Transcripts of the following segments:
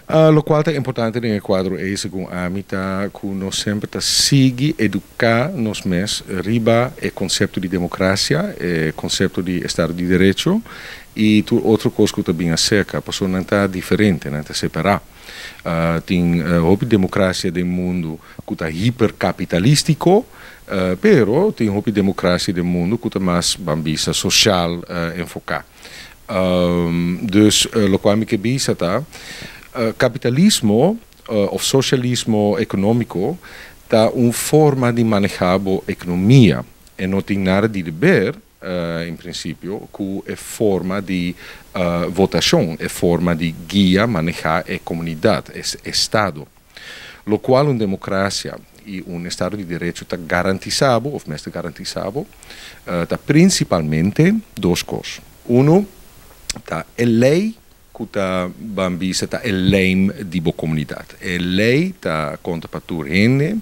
Lokual ta importante den e kuadro ei segun ami ta ku nos semper ta sigui eduká nos mes riba e konsepto di demokrasia, e konsepto di estado di derecho i tur otro kos ku ta bin aserka, pasobra nan ta diferente, nan ta separá. Tin hopi demokrasia den mundu ku ta hiperkapitalístiko, pero tin hopi demokrasia den mundu ku ta mas, ban bisa, sosial enfoká. Dus lokual mi ke bisa ta, kapitalismo òf sosialismo ekonómiko ta un forma di manehá bo ekonomia. E no tin nada di deber, en prinsipio, ku e forma di votashon, e forma di guia, manehá e komunidat, e estado. Lokual un demokrasia i un estado di derecho ta garantisá bo, òf mester garantisá bo, ta prinsipalmente dos kos. Unu, ta e lei ku ta ban bisa ta e lijm di bo komunidat. E lei ta konta pa tur hende,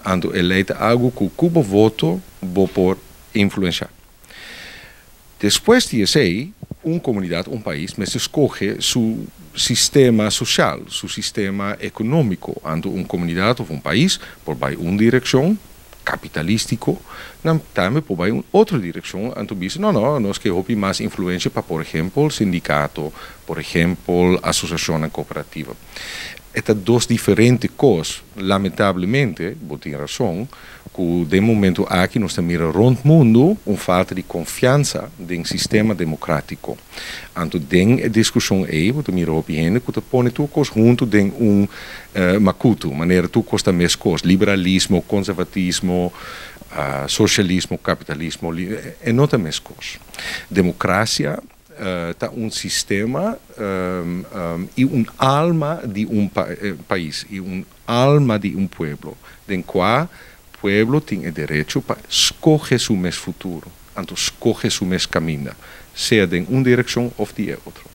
anto e lei ta algu ku ku bo voto bo por influenshá. Despues di esei, un komunidat, un pais, mester skohe su sistema sosial, su sistema ekonómiko. Anto un komunidat òf un pais por bai un direkshon, kapitalístiko, nan tambe por bai un otro direkshon, anto bisa, no, no, nos ke hopi mas influensia pa, por ehempel, sindikato, por ehempel, asosiashonnan kooperativa. E ta dos diferente kos. Lamentablemente, bo tin rason, ku den momento aki nos ta mira rònt mundu un falta di konfiansa den sistema demokrátiko. Anto den e diskushon ei bo ta mira hopi hende ku ta pone tur kos huntu den un makutu, manera tur kos ta meskos, liberalismo, konservatismo, sosialismo, kapitalismo, e no ta meskos. Demokrasia ta un sistema i un alma di un pais i un alma di un pueblo den kua pueblo tin e derecho pa skohe su mes futuro, anto skohe su mes kaminda, sea den un direkshon òf di e otro.